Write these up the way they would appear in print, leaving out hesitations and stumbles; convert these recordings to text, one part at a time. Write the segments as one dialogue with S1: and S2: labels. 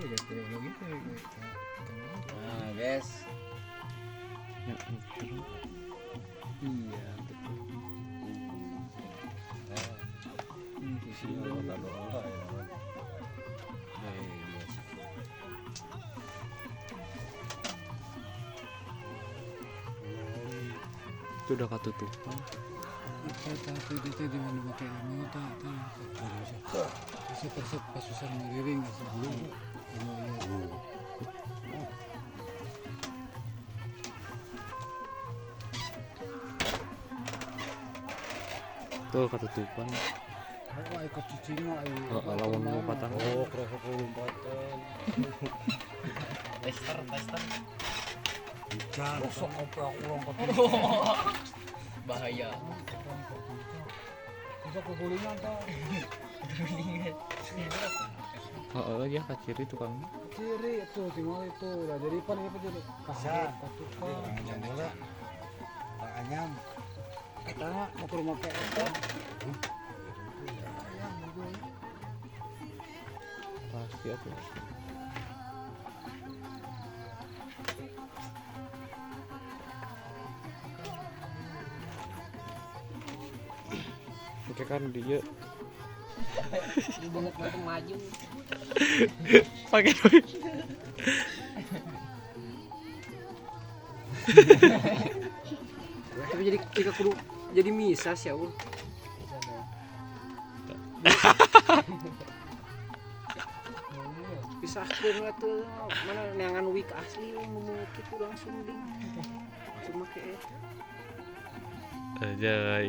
S1: Nah, guys.
S2: Ya,
S1: iya, betul.
S2: Itu udah ketutupan. Tuh ketutupan. Lawan lompatan.
S1: Oh, kerasa lompatan.
S3: Tester.
S1: Rosok apa aku lompat.
S3: Bahaya.
S1: Bisa kegulingan toh.
S3: Kegulingan.
S2: Oh, ya ke kiri tukang.
S1: Kiri itu tinggal itu udah jadi pan ini jadi. Kahet tukang. Anyam. Kita mau ke rumah kayak itu.
S2: Pasti aku. Oke kan dia.
S3: Banget banget maju.
S2: Pakai duit.
S3: Tapi jadi tiga kudu jadi misas ya, Bu. Pisahkeun atuh mana neangan wik asli ngomong kitu langsung ding. Cuma ke eta.
S2: Aja.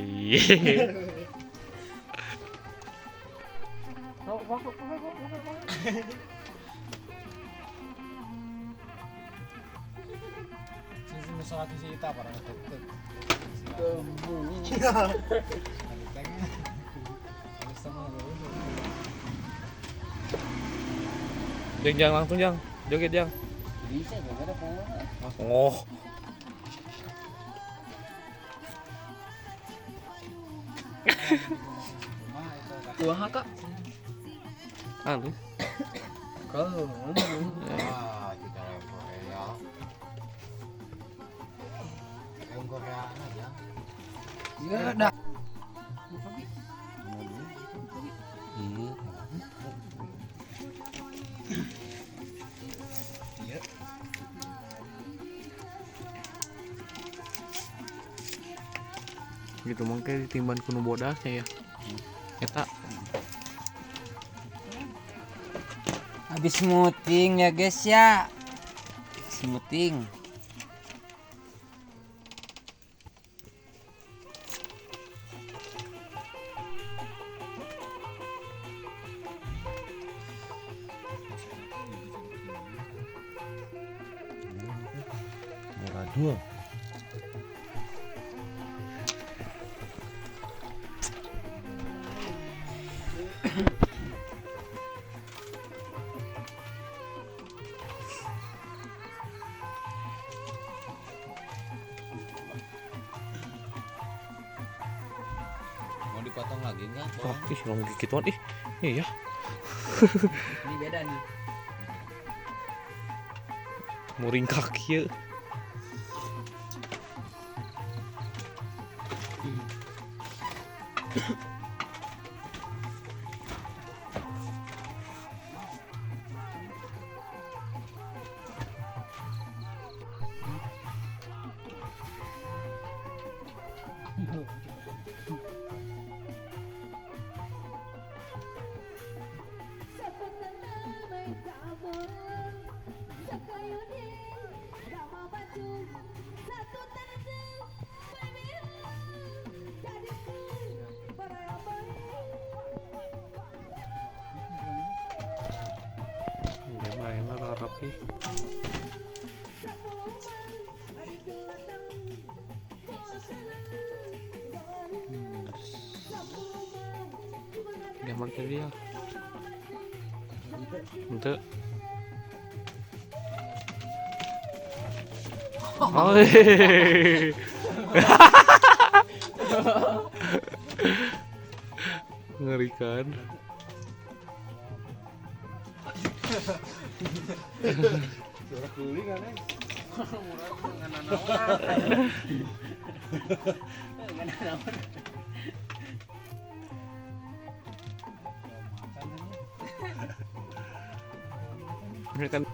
S2: Jang, jang langsung jang, joget jang.
S3: Bisa juga ada pengoh.
S2: Oh.
S3: Wah kak.
S2: Halus.
S3: Kau.
S1: Ah, kita orang Korea. Orang Korea aja.
S3: Ya dah.
S1: Iya.
S3: Iya.
S2: Gitu mungkin ditimban kuno bodasnya ya. Eta.
S1: Habis smoothing ya guys ya. Smoothing. Murah dua. Dipotong lagi enggak?
S2: Oh, ih, ngomong gituan ih. Iya.
S3: Ini beda nih.
S2: Muring kaki ya. Rapi. Gambar tadi ya. Untuk. Oh. Ngerikan.
S1: Suara beli kan eh.
S2: Kan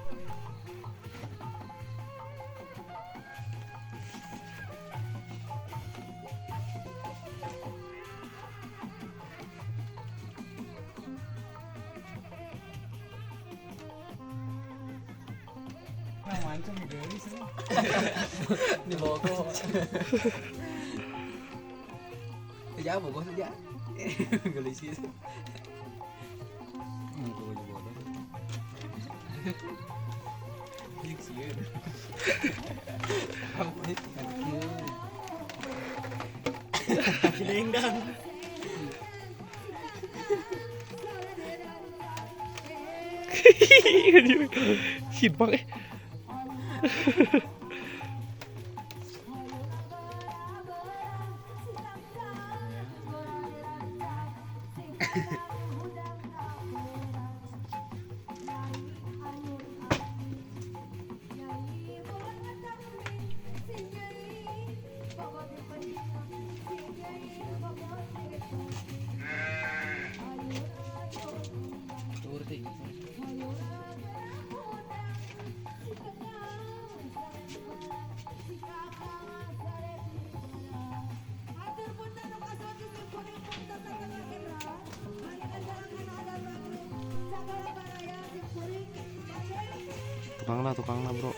S3: Di bawah saja bogor saja. Gelis gitu.
S2: Xịt băng ấy. Tukang lah bro.